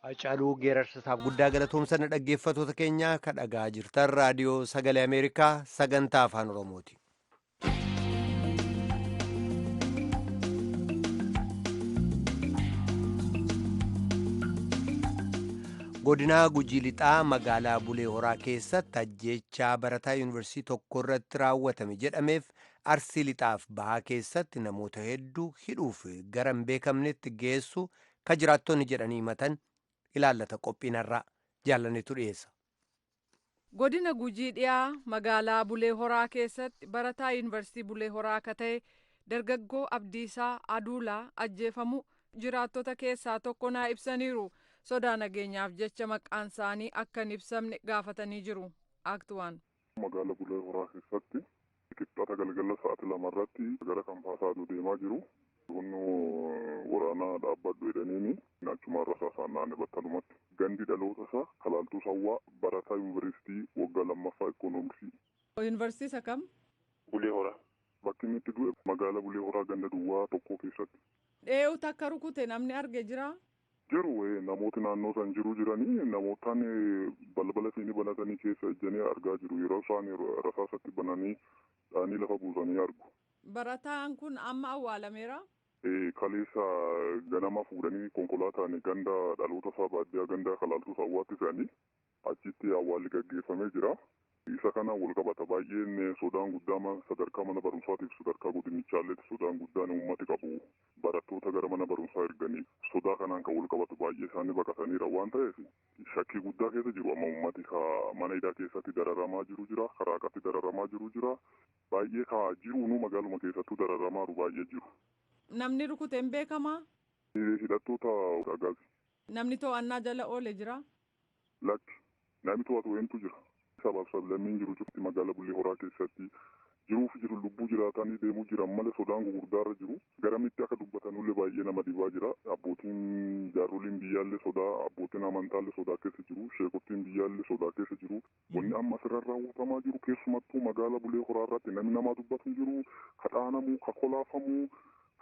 Hacaaluu geerarsasaaf guddaa galatoomsanna. Dhaggeeffatoota keenya, ka dhagaa jirtan Raadiyoo Sagalee Ameerikaa sagantaa Afaan Oromooti. Godinaa Gujii Lixaa magaalaa Bulee Horaa keessatti ajjeechaa barataa yuunivarsiitii tokko irratti raawwatame jedhameef Arsii Lixaaf Bahaa keessatti namoota hedduu hidhuuf gara hin beekamnetti geessu ka jiraattonni jedhanii himatan ilaallata qophiinarraa jaalannetu dhiyeessa. Godina Gujii Dhiyaa magaalaa Bulee Horaa keessatti barataa Yuunivarsiitii Bulee Horaa akka ta'e dargaggoo Abdiisaa Aduulaa ajjeefamu jiraattota keessaa tokko naa ibsaniiru. Sodaa nageenyaaf jecha maqaan isaanii akka hin ibsamne gaafatanii jiru. Act 1. Magaala Bulee Horaa keessatti qixxaata galgala sa'aatii 2 irratti gara kampaasaa deemaa jiru. Humni waraanaa dhaabbadhu jedhaniini achumaan rasaasaan naanne battalumatti. Gandi dhaloota isaa Kalaaltuu Sawwaa, barataa yuunivarsiitii waggaa lammaffaa ikoonomiksii. Yuunivarsiitii isa kam? Bulee Horaa. Bakki inni itti du'e magaala Bulee Horaa ganda duwwaa tokko keessatti. Dhee'uutu akka rukute namni arge jiraa? Jiru, namooti naannoo san jiru jiranii namootaan balbala isaanii banatanii keessa ejjanii argaa jiru. Yeroo isaan rasaasatti bananii dhaanii lafa buusanii argu. Barataan kun amma awwaalameera? Kaleessa ganama fuudhanii konkolaataan ganda dhaloota isaa baadiyyaa ganda Kalaaltuu Sawwaatti fe'anii achitti awwaalli gaggeeffamee jira. Isa kana wal qabata baay'een sodaan guddaa sadarkaa mana barumsaatiif sadarkaa godinichaalleetti sodaan guddaan uummati qabu, barattoota gara mana barumsaa erganii sodaa kanaan kan wal qabatu baay'ee isaanii baqataniira waan ta'eef shakkii guddaa keessa jiru. Amma uummati ka mana hidhaa keessatti dararamaa jiru jira, karaa haqatti dararamaa jiru jira, baay'ee ka jiruunuu magaaluma keessattuu dararamaa baay'ee jiru. Namni rukute hin beekamaa? Hidhattoota Agaazii. Namni to'annaa jala oole jira? Lakki, namni to'atu eentu jira. Sabaaf sablammiin jiru cufti magaalaa Bulee Horaa keessatti jiruuf jiru lubbuu jiraatanii deemuu jiran malee sodaan gurguddaarra jiru. Garamitti akka dubbatanullee baay'ee nama dhibaa jira. Abbootiin jaaroliin biyyaallee sodaa, abbootiin amantaallee sodaa keessa jiru, sheekottiin biyyaallee sodaa keessa jiru. Wanni amma asirra raawwatamaa jiru keessumattuu magaalaa Bulee Horaa irratti namni namaa dubbatu hin jiru. Ka dhaanamu, ka kolaafamu,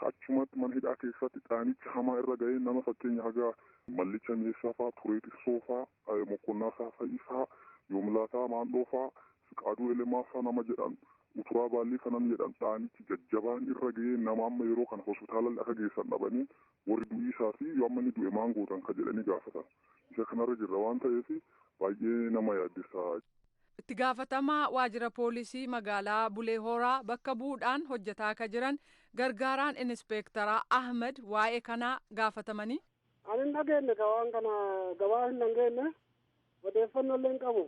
achumatti mana hidhaa keessatti dhaanichi hamaa irra ga'ee nama fakkeenya haga Mallicha Meessaa fa'aa, Turee Xirsoo fa'aa, Mokkonnaa Saafa'ii fa'aa, Yoomlaataa Maandhoo fa'aa, Fiqaaduu Elemaa fa'aa nama jedhan, Uturaa Baallii fa nama jedhan dhaanichi jajjabaan irra ga'ee nama amma yeroo kana hospitaala akka geessan dhabanii warri du'iisaa fi yoo amma inni du'e maan gootan ka jedhanii gaafatan. Isa kanarra jirra waan ta'eef baay'ee nama yaaddessa. Itti gaafatamaa waajjira poolisii magaalaa Bulee Horaa bakka bu'uudhaan hojjetaa akka jiran gargaaraan inispeektaraa Ahmed waa'ee kanaa gaafatamanii. Ani hin dhageenye ka waan kana, gabaa hin dhageenye, odeeffannoo illee hin qabu.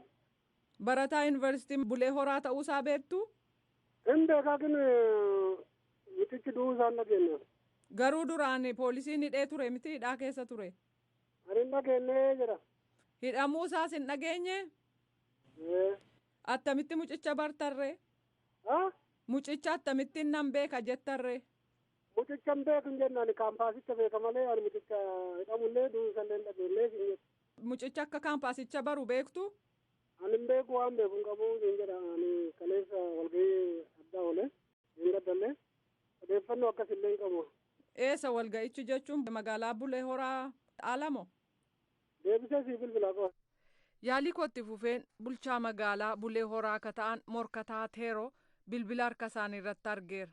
Barataa Yuunivarsiitii Bulee Horaa ta'uusaa beektu? Hin beekaa, kin mitichi du'uu isaa hin dhageenye. Garuu duraan poolisiin hidhee ture miti, hidhaa keessa ture? Ani hin dhageenye jedha. Hidhamuu isaas hin dhageenye? Attamitti mucicha bartarree? Mucicha akkamittiin nan beeka jettarree? Mucicha hin beeku hin jenne, ani kaampaasicha beeka malee ani mucicha hidhamullee du'uu isallee hin dhageenye hin jedhu. Mucicha akka kaampaasicha baru beektu? Ani hin beeku, waan beeku hin qabu hin jedha. Ani kaleessa walgahii addaa oole hin gaddallee odeeffannoo akkasillee hin qabu. Eessa walga'ichi jechuun, magaalaa Bulee Horaa Alamo? Deebisee sii bilbilaa qofa. Yaalii kootti fufeen bulchaa magaalaa Bulee Horaa akka ta'an Morkataa Teeroo bilbila harka isaanii irratti argeera.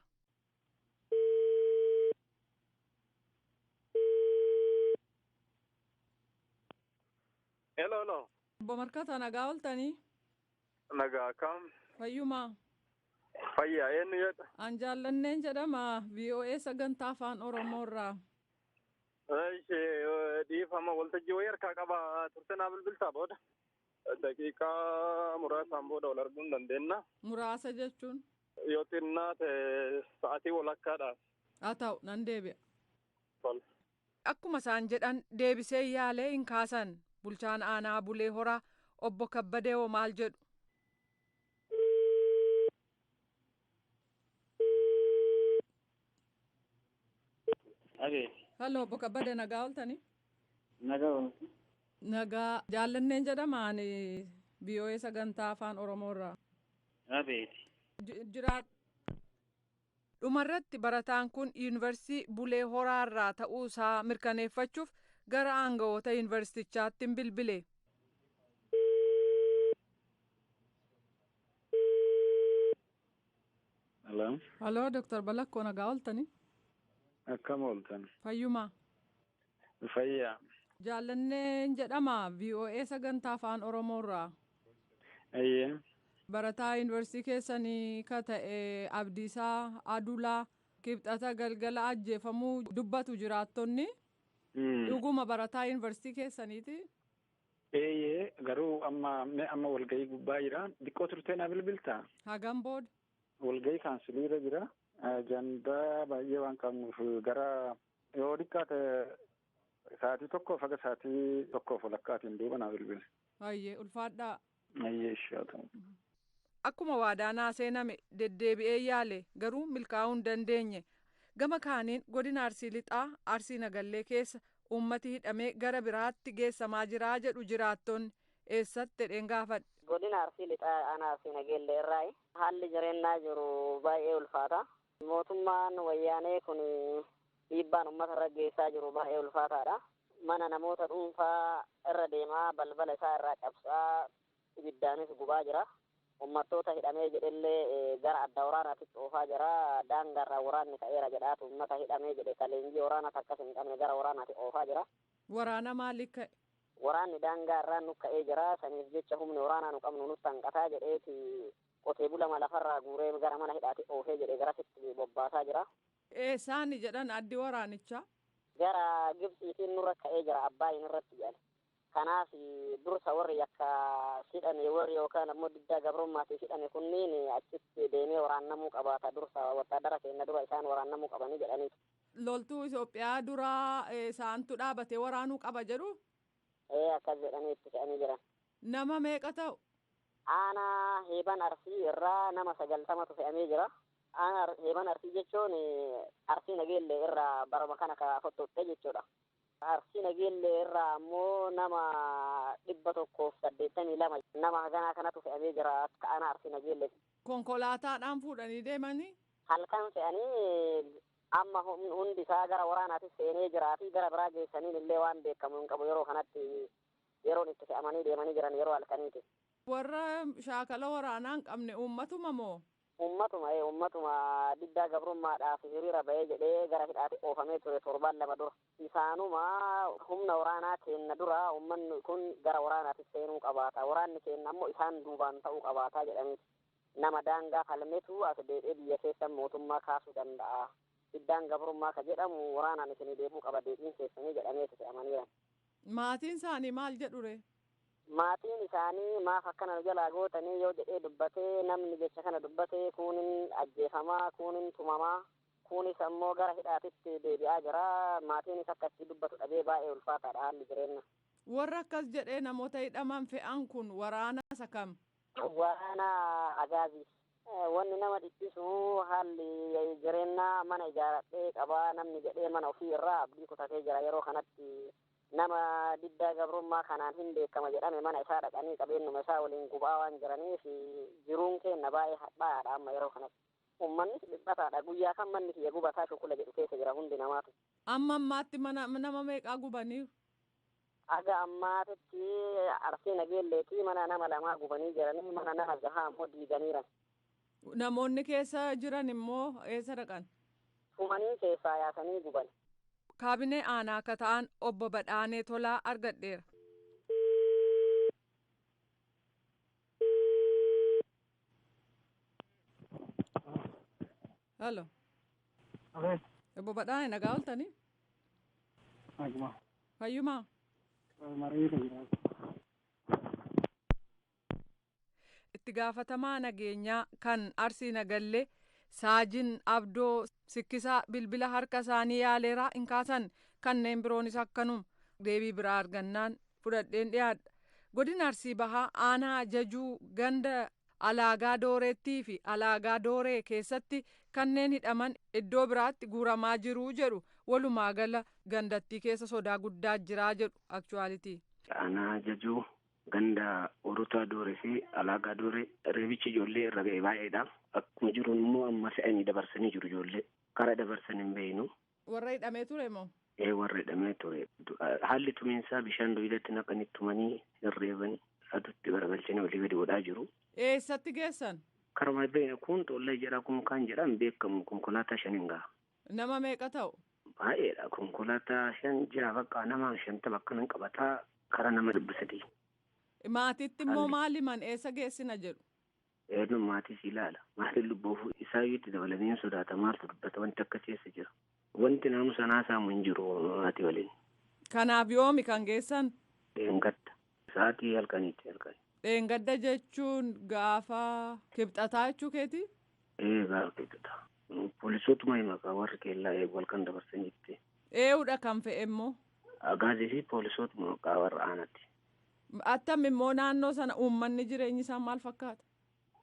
Hello, hello. Obbo Morkataa, nagaa ooltanii? Nagaa akkam? Fayyumaa. Fayyaa, eenyu jedha? An Jaallanneen jedhama, VOA sagantaa Afaan Oromoo irraa. Ishee dhiifama, waltajjii wayii harkaa qaba turte, naa bilbiltaa booda. Daqiiqaa muraasaan booda wal arguu hin dandeenya. Muraasa jechuun? Yoo xinnaa ta'e sa'aatii walakkaadhaaf. Haa ta'u, nan deebi'a. Tole. Akkuma isaan jedhan deebisee yaalee hin kaasan. Bulchaan aanaa Bulee Horaa obbo Kabbadee hoo maal jedhu? Abeet. Halloo obbo Kabbadee, nagaa ooltanii? Nagaa ooltu. Nagaa, Jaallanneen jedhama, ani VOA sagantaa Afaan Oromoo irraa. Abeet. Jiraat. Dhumarratti barataan kun Yuunivarsiitii Bulee Horaa irraa ta'uu isaa mirkaneeffachuuf gara aangawoota yuunivarsiitichaatti hin bilbile. Haloo Dooktar Balakkoo, nagaa ooltanii? Akkam ooltan? Fayyumaa. Fayyaa. Jaallanneen jedhama, VOA sagantaa Afaan Oromoorraa. Ayyee. Barataa yuunivarsiitii keessanii ka ta'e Abdiisaa Adulaa Kibxata galgala ajjeefamuu dubbatu jiraattonni. Dhuguma barataa yuunivarsiitii keessaniiti? Eeyyee, garuu amma walgahii gubbaa jira. Xiqqoo turtee na bilbiltaa? Hagam booda? Walgahii kaansilii irra jira. Ajandaa baay'ee waan qabnuuf gara yoo xiqqaate sa'aatii 1f haga sa'aatii 1f walakkaatiin duuba naa bilbila. Baay'ee ulfaadhaa. Ayyee, ishaatu. Akkuma waadaa naa seename deddeebi'ee yaale, garuu milkaa'uu hin dandeenye. Gama kaaniin godina Arsii Lixaa, Arsii Nagallee keessa uummati hidhamee gara biraatti geessamaa jiraa jedhu jiraattonni. Eessatti jedheen gaafadhe. Godina Arsii Lixaa, aanaa Arsii Nageellee irraa haalli jireenyaa jiru baay'ee ulfaata. Mootummaan wayyaanee kun dhiibbaan uummata irra geessaa jiru baay'ee ulfaataadha. Mana namoota dhuunfaa irra deemaa balbala isaa irraa cabsaa, ibiddaanis gubaa jira. Uummattoota hidhamee jedhellee gara adda waraanaatti oofaa jira. Daangaarraa waraanni ka'eera jedhaatu uummata hidhamee jedhe ka leenjii waraanaa akkas hin qabne gara waraanaatti oofaa jira. Waraana maaliif ka'e? Waraanni daangaarraa nu ka'ee jira. Saniif jecha humni waraanaa nu qabnu nutti hanqataa jedheeti qotee bulama lafarraa guuree gara mana hidhaatti oofee jedhe garasitti bobbaasaa jira. Eessaani jedhan addi waraanichaa? Gara Gibxiitiin nurra ka'ee jira, Abbaayin irratti jedhan. Kanaaf dursa warri yakka hidhame, warri yookaan ammoo diddaa gabrummaatiif hidhame kunniin achitti deemee waraannamuu qabaata, dursa wattaadara keenya dura isaan waraannamuu qabanii jedhaniitu. Loltuu Itoophiyaa duraa isaantu dhaabatee waraanuu qaba jedhu? Ee, akkas jedhanii itti fe'anii jiran. Nama meeqa ta'u? Aanaa Heeban Arsii irraa nama 90tu fe'amee jira. Aanaa Heeban Arsii jechuun Arsii Nageellee irraa baruma kana ka fottoqxe jechuudha. Arsii Nageellee irraa ammoo nama 182, nama haganaa kanatu fe'amee jira akka aanaa Arsii Nageellee. Konkolaataadhaan fuudhanii deemanii? Halkan fe'anii amma hundi isaa gara waraanaatti seenee jiraa fi gara biraa geessaniin illee waan beekamu hin qabu. Yeroo kanatti yeroon itti fe'amanii deemanii jiran yeroo halkaniiti. Warra shaakala waraanaa hin qabne uummatuma moo? Uummatuma, ee, uummatuma diddaa gabrummaadhaaf hiriira bahee jedhee gara hidhaatti oofamee ture torbaan 2 dura. Isaanuma humna waraanaa keenna dura uummanni kun gara waraanaatti seenuu qabaata. Waraanni keenna ammoo isaan duubaan ta'uu qabaata jedhaniiti. Nama daangaa falmetu as deebi'ee biyya keessa mootummaa kaasuu danda'a. Diddaan gabrummaa ka jedhamu waraanaan isinii deebuu qaba deebiin keessanii jedhameeti fe'amaniiran. Maatiin isaanii maal jedhure? Maatiin isaanii maaf akkana nu jalaa gootanii yoo jedhee dubbatee, namni jecha kana dubbatee kunin ajjeefamaa, kunin tumamaa, kunis ammoo gara hidhaatitti deebi'aa jira. Maatiinis akka itti dubbatu dhabee baay'ee ulfaataadha haalli jireenya. Warra akkas jedhee namoota hidhaman fe'an kun waraana isa kam? Waraana Agaazii. Wanni nama dhiphisu haalli jireenyaa, mana ijaaradhee qabaa namni jedhee mana ofii irraa abdii kutatee jira yeroo kanatti. Nama diddaa gabrummaa kanaan hin beekama jedhame mana isaa dhaqanii qabeenyuma isaa waliin gubaa waan jiraniif jiruun keenya baay'ee hadhaa'aadha amma yeroo kanatti. Uummanni dhiphataadha. Guyyaa kan manni kiyya gubataa shukula jedhu keessa jira hundi namaatu. Amma ammaatti mana nama meeqaa gubaniiru? Aga ammaatitti Arsii Nageelleetii mana nama lamaa gubanii jiranii, mana nama jahaa ammoo diiganiiran. Namoonni keessa jiran immoo eessa dhaqan? Tumanii keessaa yaasanii guban. Kaabinee aanaa akka ta'an obbo Badhaanee Tolaa argadheera. Halo. Obbo Badhaanee, nagaa ooltanii? Fayyumaa? Itti gaafatamaa nageenyaa kan Arsii Nagallee Saajin Abdoo Sikkisaa bilbila harka isaanii yaaleeraa hin kaasan. Kanneen biroonis akkanuma. Deebii biraa argannaan fudhadheen dhiyaadha. Godina Arsii Bahaa, aanaa Jajuu, ganda Alaagaa Dooreettii fi Alaagaa Dooree keessatti kanneen hidhaman iddoo biraatti guuramaa jiru jedhu. Walumaa gala gandattii keessa sodaa guddaa jiraa jedhu akchuwaalitii. Aanaa Jajuu, ganda Orotaa Dooree fi Alaagaa Dooree reebichi ijoollee irra ga'e baay'eedha. Akkuma jiruun immoo amma fe'anii dabarsanii jiru ijoollee. Karaa dabarsan hin beeknu. Warra hidhamee ture moo? Warra hidhamee ture. Haalli tumiinsaa bishaan duwwaatti naqanii tumanii hirreebanii aduutti garagalchanii olii gadi godhaa jiru. Eessatti geessan? Karuma beekna kun xoollaa jedhaa kun kan jedhan beekamu konkolaataa shaniin gaha. Nama meeqa ta'u? Baay'eedha. Konkolaataa 5 6 bakka nama 50 bakka nan qabataa karaa nama 300. Maatiitti immoo maal himan eessa geessina jedhu? Eenyu maatiis ilaala. Maatiin lubboofu isaayyuutti dabalanii sodaata maaltu dubbata wanti akka keessa jira. Wanti naamusa naasamu hin jiru maatii waliin. Kanaaf yoomi kan geessan? Dheengadda. Sa'aatii halkaniitti halkani. Dheengadda jechuun gaafa kibxataa jechuu keeti? Ee gaafa kibxataa. Poolisootuma hima warri keellaa eegu halkan dabarsan jettee. Ee'uudha kan fe'e immoo? Agaazii fi poolisootuma maqaa warra aanaati. Attam immoo naannoo sana uummanni jireenyi isaa maal fakkaata?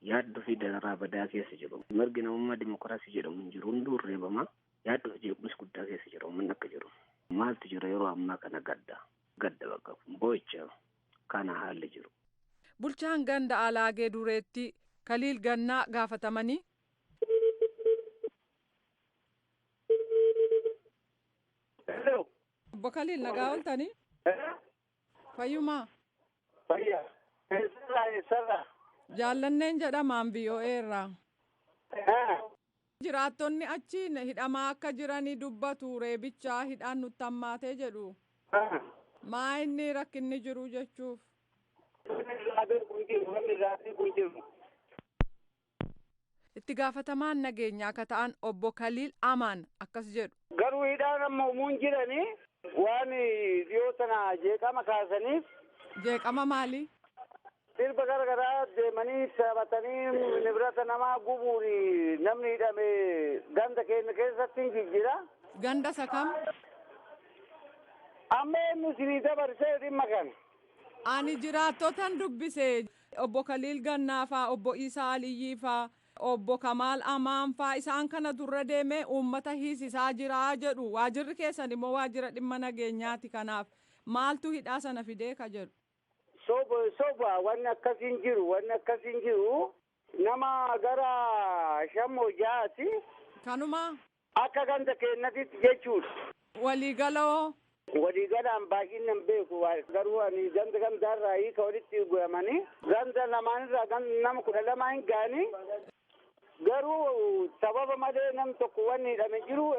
Yaaddoo fi dararaa badaa keessa jiru. Mirgi namummaa dimokiraasii jedhamu hin jiru. Hunduu reebama. Yaaddoo fi jeequmsi guddaa keessa jira. Uummanni akka jiru. Maaltu jira yeroo ammaa kana gadda. Gadda bakka kun boo'icha kana haalli jiru. Bulchaan ganda Alaagee Dureetti Kaliil Gannaa gaafatamanii. Obbo Kaliil nagaa ooltanii? Fayyumaa? Fayyaa. Eessarraa eessarraa? Jaallanneen jedhamaan VOA irraa. Jiraattonni achiin hidhamaa akka jiranii dubbatu reebichaa hidhaan nutti hammaatee jedhu. Maa inni rakkinni jiru jechuuf. Itti gaafatamaan nageenyaa akka ta'an obbo Kaliil Amaan akkas jedhu. Garuu hidhaan amma uumuun jiranii waan dhiyoo sana jeeqama kaasaniif. Jeeqama maali? Sirba gara garaa deemanii taphatanii nibirata namaa gubuun namni hidhame ganda keenya keessatti hin jijjiira. Ganda isa kam? Amma eenyu isinii dabarsee dhimma kana. Ani jiraattotan dubbise obbo Kaliil Gannaa faa obbo Isaa Aliyyii faa obbo Kamaal Amaan faa isaan kana durra deemee uummata hiisisaa jiraa jedhu waajirri keessan immoo waajjira dhimma nageenyaati kanaaf maaltu hidhaa sana fidee ka jedhu. Soba soba wanni akkasiin jiru wanni akkasiin jiru nama gara 5 6ti. Kanuma. Akka ganda keenyatti jechuudha. Waliigaloo. Waliigalaan baay'inaan beeku garuu ani ganda gandaarraa hiika walitti guuramanii ganda lamaanirraa nama 12 hin ga'anii garuu sababa malee nam tokko wanni hidhame jiru.